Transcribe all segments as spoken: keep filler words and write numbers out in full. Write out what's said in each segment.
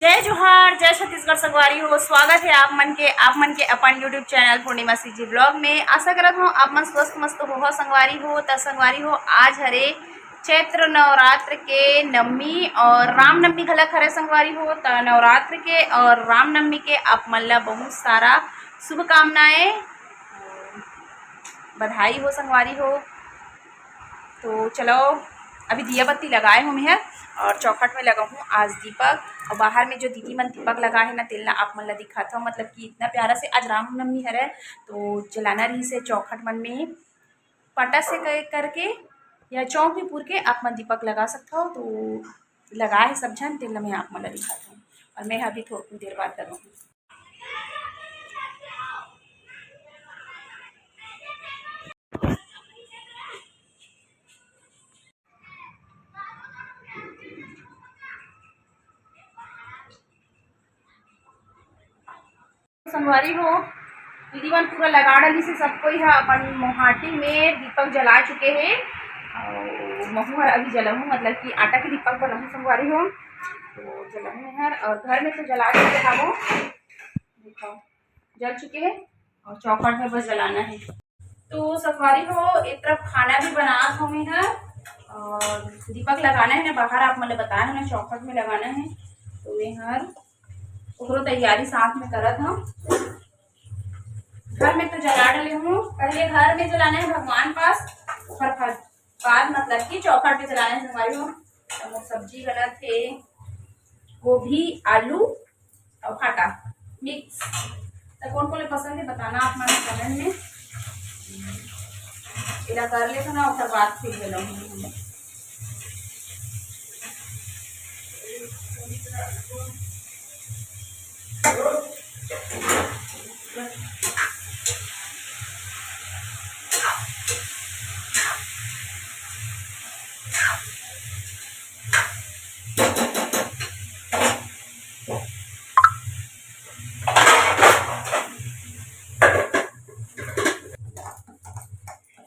जय जोहार, जय छत्तीसगढ़ संगवारी हो। स्वागत है आप मन के, आप मन के अपन YouTube चैनल पूर्णिमा सीजी ब्लॉग में। आशा करत हूँ आप मन स्वस्थ मस्त हो संगवारी हो। त संगवारी हो, आज हरे चैत्र नवरात्र के नवमी और रामनवमी घलक हरे संगवारी हो। त नवरात्र के और रामनवमी के आप मन ला बहुत सारा शुभकामनाएं, बधाई हो संगवारी हो। तो चलो, अभी दिया बत्ती लगाए हूँ मैं और चौखट में लगाहूँ आज दीपक। और बाहर में जो दीदी मन दीपक लगाए हैं ना, तेल ला आप मन ला दिखाता हूँ, मतलब कि इतना प्यारा से आज रामनवमी हरे, तो जलाना रही से चौखट मन में पटा से कर, करके या चौक भी पूर के आप मन दीपक लगा सकता हो। तो लगाए है सब झन, तेल ला मैं आप मन ला दिखाता हूँ और मैं अभी थोड़ी देर बाद लगाऊँ। संगवारी हो, दीदी मन पूरा लगा डाली से सब कोई ह अपन मुहाटी में दीपक जला चुके हे। और महू हर अभी जलहूँ, मतलब कि आटा के दीपक बनाहूँ संगवारी हो, तो जलहूँ हर। और घर में तो जला चुके हवो, देखो जल चुके हे और चौखट में बस जलाना है। तो संगवारी हो, एक तरफ खाना भी बनात हूँ मैं हर और दीपक लगाना है ना बाहर, आप मन बताए हो ना चौखट में लगाना है, तो मैं हर ओकरो तैयारी साथ में करत हूँ। घर में तो जला डले हूँ, पहले घर में जलाना है भगवान पास, ओकर बाद, बाद मतलब कि चौखट पे जलाना है संगवारी हो। तो सब्जी बनत है गोभी, आलू और भाटा मिक्स। तो कौन कौन पसंद है बताना आप मन कमेंट में। इला कर लेते ना, ओकर बाद फिर जलाऊंगी।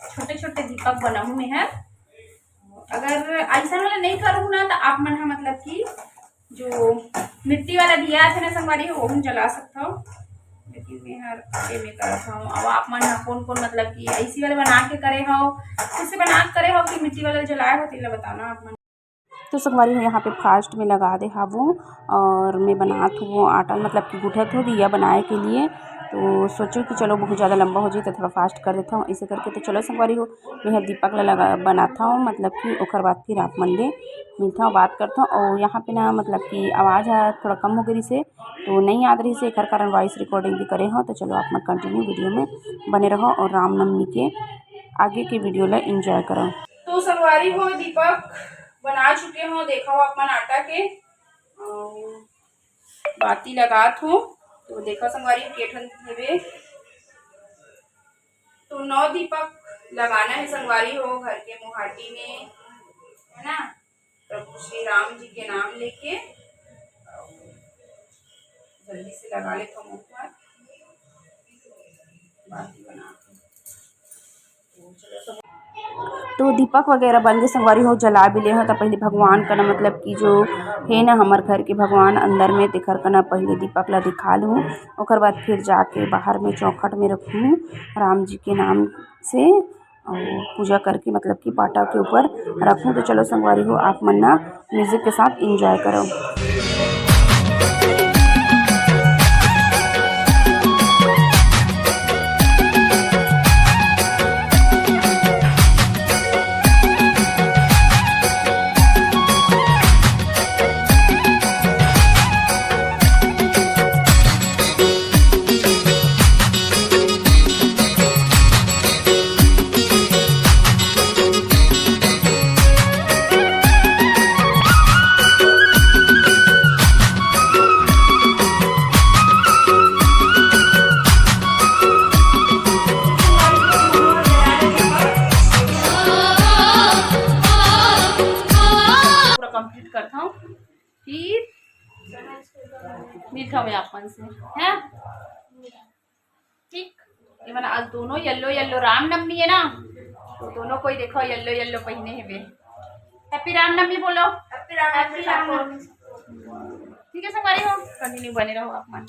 छोटे छोटे दीपक बनाहूँ मैं है। अगर ऐसा वाला नहीं करूँ ना, तो आप मन ह मतलब कि जो मिट्टी वाला दिया थे ना संगवारी हो, ओहू जला सकता हो। लेकिन मैं हर एमे करत हूँ। अब आप मन ह कौन कौन मतलब कि ऐसी वाला बना के करे हो, किसे बना के करे हो कि मिट्टी वाला जलाए हो, तेला बताना आप मन। तो संगवारी हो, यहाँ पे फास्ट में लगा दे हावो और मैं बनात हूँ आटा, मतलब कि गूँथत हूँ दिया बनाए के लिए। तो सोचो कि चलो बहुत ज़्यादा लंबा हो जाए तो थोड़ा फास्ट कर देता हूँ, ऐसे करके। तो चलो संगवारी हो, मैं हर दीपक ला लगा बनाता हूँ, मतलब कि ओकर बाद फिर आप मन ले मिलता हूँ, बात करता हूँ। और यहाँ पे ना मतलब कि आवाज़ है थोड़ा कम हो गई से, तो नहीं याद रही से एकर कारण वॉइस रिकॉर्डिंग भी करे हो। तो चलो आप मन कंटिन्यू वीडियो में बने रहो और रामनवमी के आगे के वीडियो ला एंजॉय करो। तो संगवारी हो, दीपक बना चुके हो, देखा हो अपन आटा के, अउ बाती लगात हो। तो देखा संगवारी हो, के ठन हेवे, तो नौ दीपक लगाना है संगवारी हो घर के मुहाटी में, है ना। प्रभु श्री राम जी के नाम लेके जल्दी से लगा लेता हूँ ऊपर, बाती बना के। तो दीपक वगैरह बन के संगवारी हो, जला भी ले हो। तो पहले भगवान का ना, मतलब कि जो है ना हमर घर के भगवान अंदर में, तेखर का ना पहले दीपक ला दिखा लूँ, ओकर बाद फिर जाके बाहर में चौखट में रखूँ राम जी के नाम से, और पूजा करके मतलब कि पाटा के ऊपर रखूँ। तो चलो संगवारी हो, आप मन ना म्यूजिक के साथ एंजॉय करो। पूरा कंप्लीट करता हूँ, फिर मिलता हूँ मैं आप मन से, हैं? ठीक, ये वाला आज दोनों येलो येलो, रामनवमी है ना, तो दोनों कोई देखो येलो येलो पहने हेवे। हैप्पी रामनवमी बोलो। हैप्पी रामनवमी। ठीक है संगवारी हो, कंटिन्यू बने रहो आप मन।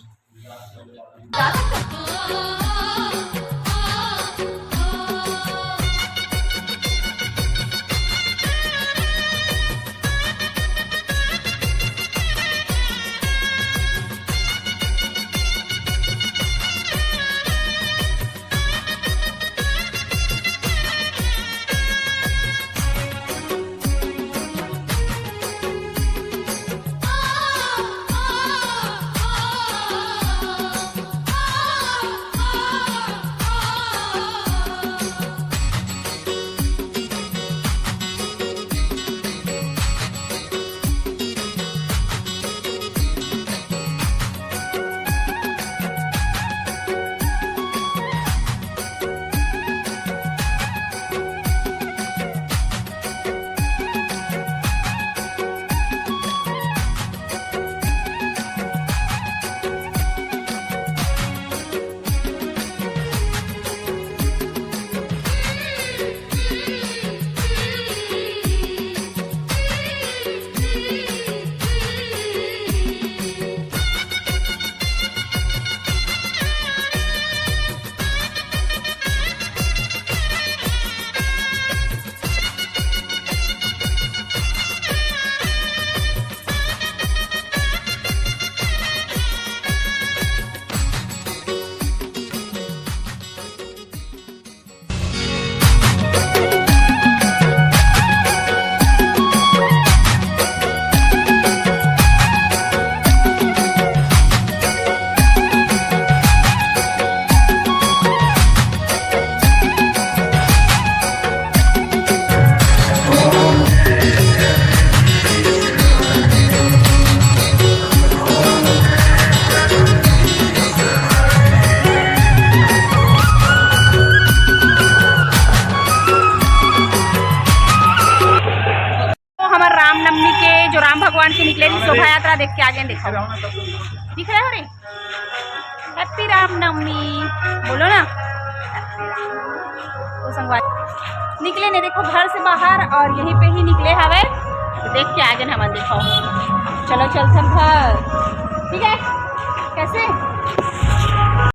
तो हमर रामनवमी के जो राम भगवान के निकले रहिस शोभा यात्रा देख के आगे देखो, दिख रहे हो रे? हैप्पी रामनवमी बोलो ना। तो संगवारी निकले ने देखो घर से बाहर और यहीं पे ही निकले हवे, तो देख के आगे हमन देखो। चलो चलथन घर, ठीक है? कैसे